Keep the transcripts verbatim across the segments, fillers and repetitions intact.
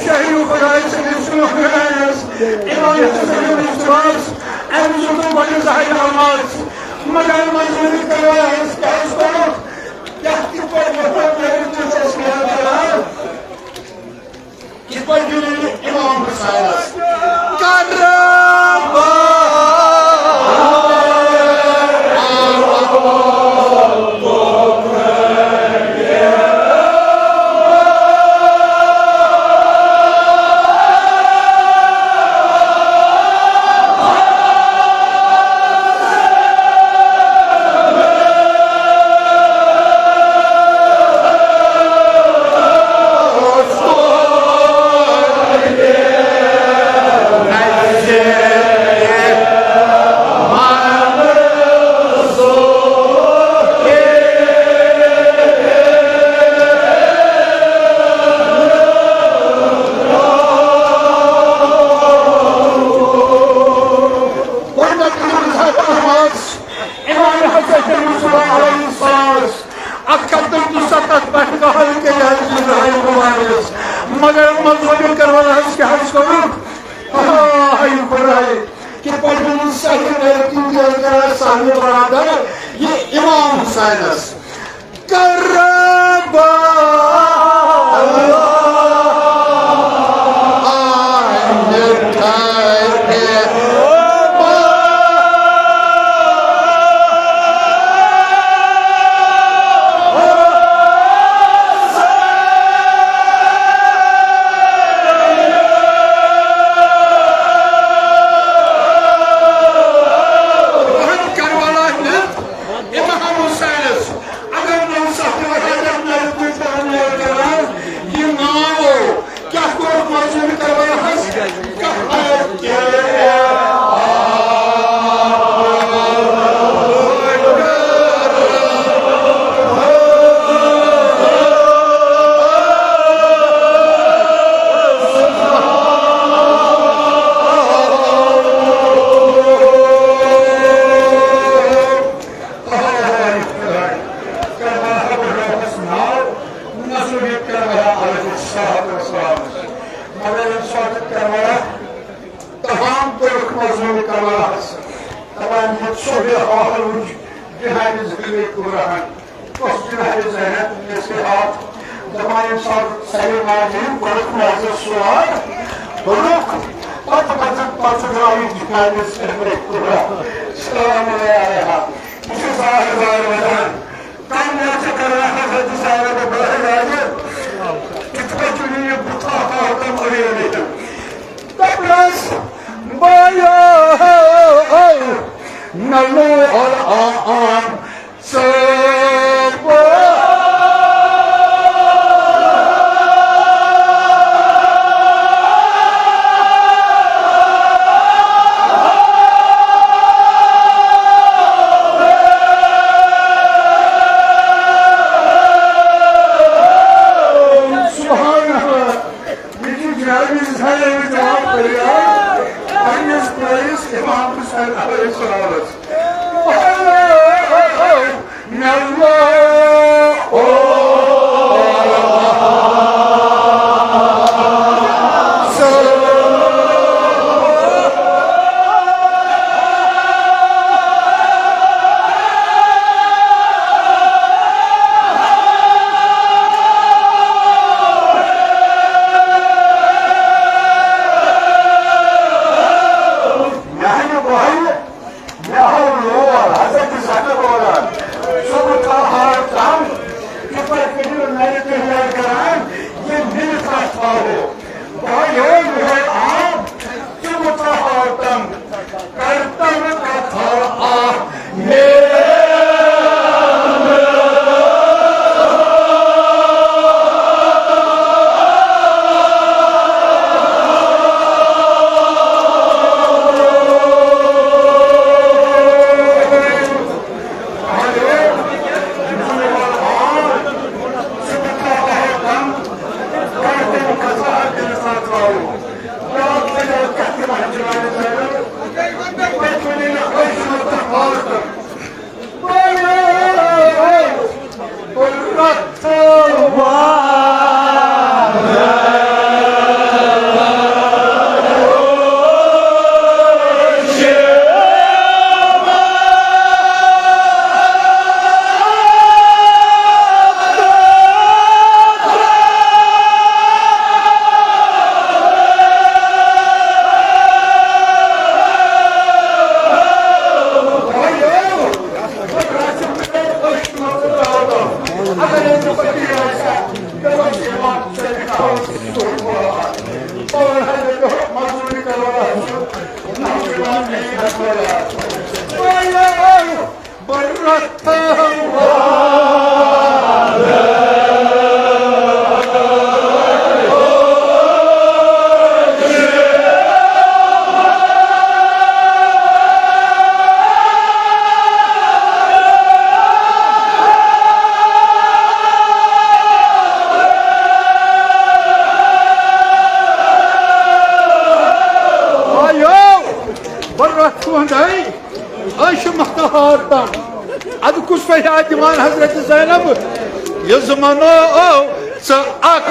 شہری خدای سٕنٛدِس نوکرانس، امام حسین مصطفیٰ، امہِ سُنٛد بڑِ ظاہر آماز، مگر مزدوری کران کیٛازِ کوٚرُکھ؟ یتھ کِتھ پٲٹھۍ مطلب میٲنۍ چیٖز اوس میٲنۍ کران؟ کِتھ پٲٹھۍ گِنٛدِ یہِ امام حسینس؟ کربلا۔ گۄڈٕنیتھ ییٚلہِ أسۍ ہٮ۪کو حظ امام حسن رسول اللہ علیہ السلام اکھ ہتھ تہٕ دُسَتتھ پٮ۪ٹھ گاہن کٔرۍ حظ ابراہیم مبارکس، مگر مظلوم کربلاہس کیٛاہ حظ کوٚرُکھ؟ آہ، ہاے خداے، کِتھ پٲٹھۍ ووٚنُن سہل غیرت تِم تہِ حظ کران سہل برادر، یہِ امام حسینس۔ کربلا۔ امام حسینس اگر نہٕ سخت وقت اندر کوئی پہن کران، یہ ناو کیا کوٚر مزدوری کرواہس؟ کہاں کیا؟ کربلا پٮ۪ٹھ اوس ناو نصرت کربلا علیہ الصلوۃ والسلام۔ مگر ییٚمہِ ساتہٕ کربلا تمام کوٚرُکھ مظلوم کربلاہس، دپان یہِ ژوٚل حال وٕچھ جناب زینب کبریٰ ہن۔ کۄس جناب زینب؟ مےٚ ٲسۍ ہاتھ دپان ییٚمہِ ساتہٕ سرِ ماجہِ کوٚرُکھ مازس سوار، دوٚپُکھ، پتہٕ پتہٕ پتہٕ درٛاو یہِ جناب زینب کبریٰ سلام علیہا۔ یہِ چھُ ظاہر ظاہر وَنان۔ کم نہ چھِ کران حضرت زینب بہر راجہ، کِتھ پٲٹھۍ چھُ یہِ بُتھا آدم علیہ السلام؟ دَپنَس، بایا، نلو الآن ژٕ بہٕ۔ آیو، بہٕ رَٹھ تُہُنٛدے، أسۍ چھِ مَتہٕ ہار تام۔ اَدٕ کُس فریاد دِوان حضرت زینب؟ یہِ زمانہٕ ژٕ اکھ۔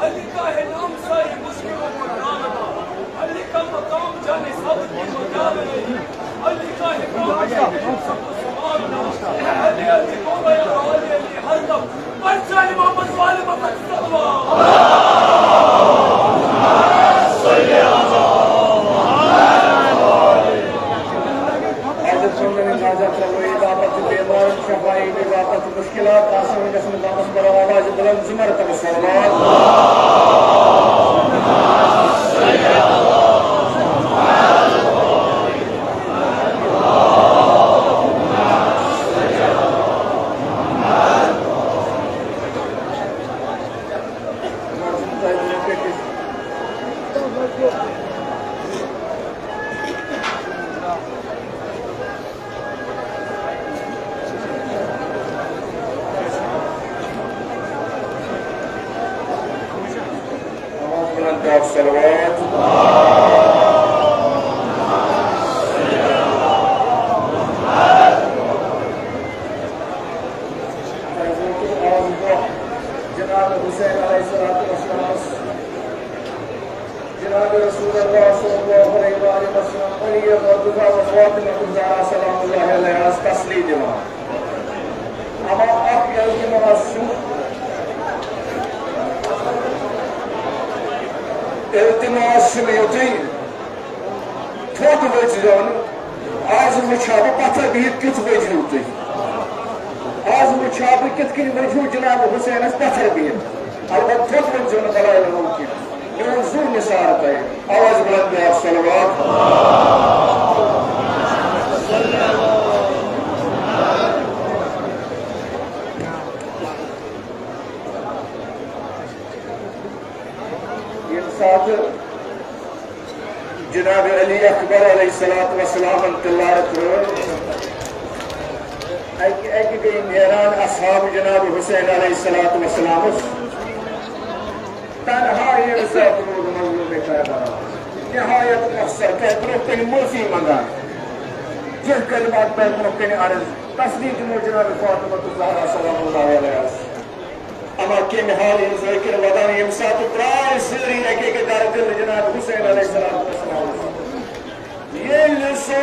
علی کا ہے نام ساری مشکلوں کو ٹالنا، علی کا مقام جانے سب کی مجال نہیں، علی کا ہے کام جانے سب کو سنبھالنا، علی علی بولو یا علی علی ہر دم، پر جانے محمد والے محمد صلوات۔ مشکلات آسان گژھن، دَپَس پَرو آواز بلند زٕ مرتبہ صلوات۔ فاطمہ الزہرا سلام اللہ علیہا تسلی دِوان۔ اما اکھ التماس چھُ، التماس چھُ مےٚ یُتُے، تھوٚد ؤتھۍزیو نہٕ۔ آز وٕچھِ ہا بہٕ پتھر بِہِتھ کیُتھ ؤتھِو تُہۍ۔ آز وٕچھِ ہا بہٕ کِتھ کٔنۍ ؤتھِو جناب حسینس پتھر بِہِتھ۔ البتہ تھوٚد ؤتھۍزیو نہٕ بلایہِ ہُنٛد کینٛہہ۔ میون زُو نثار کرِ۔ آواز بلند بیاکھ صلوات۔ ییٚمہِ ساتہٕ جناب علی اکبر علیہ الصلوۃ والسلامن تلوار ترٲو، اکہِ اکہِ گٔے نیران اصحاب جناب حسین علیہ الصلوۃ والسلامس۔ تنہا ییٚمہِ ساتہٕ روٗد مظلوم کربلا نہایت مۄخصر، تۄہہِ برونٛہہ کنہِ معٲفی منٛگان۔ کینٛہہ کلمات تۄہہِ برونٛہہ کنہِ عرض، تسلی دِمو جناب فاطمہ الزہرا سلام اللہ علیہا۔ اما کمہِ حالہِ ہٕنٛز ذٲکِر ودان، ییٚمہِ ساتہٕ درٛاے سٲری اکہِ اکہِ گرٕ تِلہٕ جناب حسین علیہ السلام۔ ییٚلہِ سُہ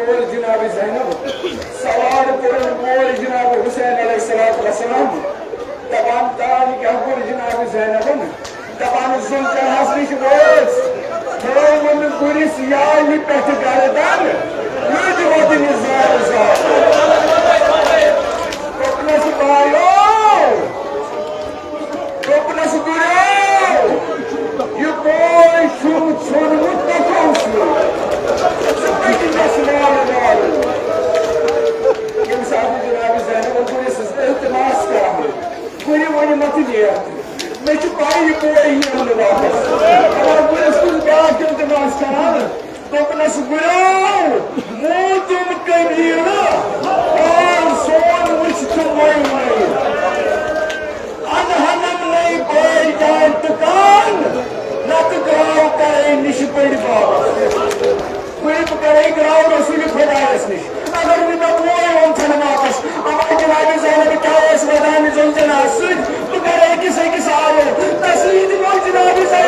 کوٚر جناب زینب، سوال کوٚرُن کوٚر جناب حسین علیہ الصلوۃ والسلام، دپان تاج کیٛاہ کوٚر جناب زینبن؟ دپان زُلچرحس نِش وٲژ، تھٲوٕن گُرِس یالہِ پٮ۪ٹھ گردن، رٔٹۍ وۄدنہِ زارٕ زارٕ۔ دوٚپنس بایو، دوٚپنس گُریو، یہِ بوے چھُم ژھیوٚنمُت تۄکو سۭتۍ۔ ژٕ کتہِ گژھِ وارٕ وارٕ؟ ییٚمہِ ساتہٕ جناب زینب گُرِس سٕنٛز التماس کران، گُرِ ؤنہِ مت نیر۔ مےٚ چھِ پَے یہِ بوے یِیہِ نہٕ واپس۔ مگر گُرِس کُن بیٛاکھ التماس کران، دوٚپنس گُریو، موٗدُم قبیلہٕ، پان سون وٕچھ ژٕ وۄنۍ وۄنۍ۔ اَنہٕ ہنم نَے بٲے جان تہٕ کان، نَتہٕ گراو کرے نِشہِ بٔڑۍ بابس۔ گُرِ بہٕ کرے گراو رسول خۄدایس نِش۔ اگر نہٕ مےٚ بوے اوٚن ژھنہٕ واپس، اما جناب زینب کیٛاہ ٲس ودان زُلچرحس سۭتۍ؟ بہٕ کرٕ أکِس أکِس آلو۔ تسلی دِمو جناب زینب۔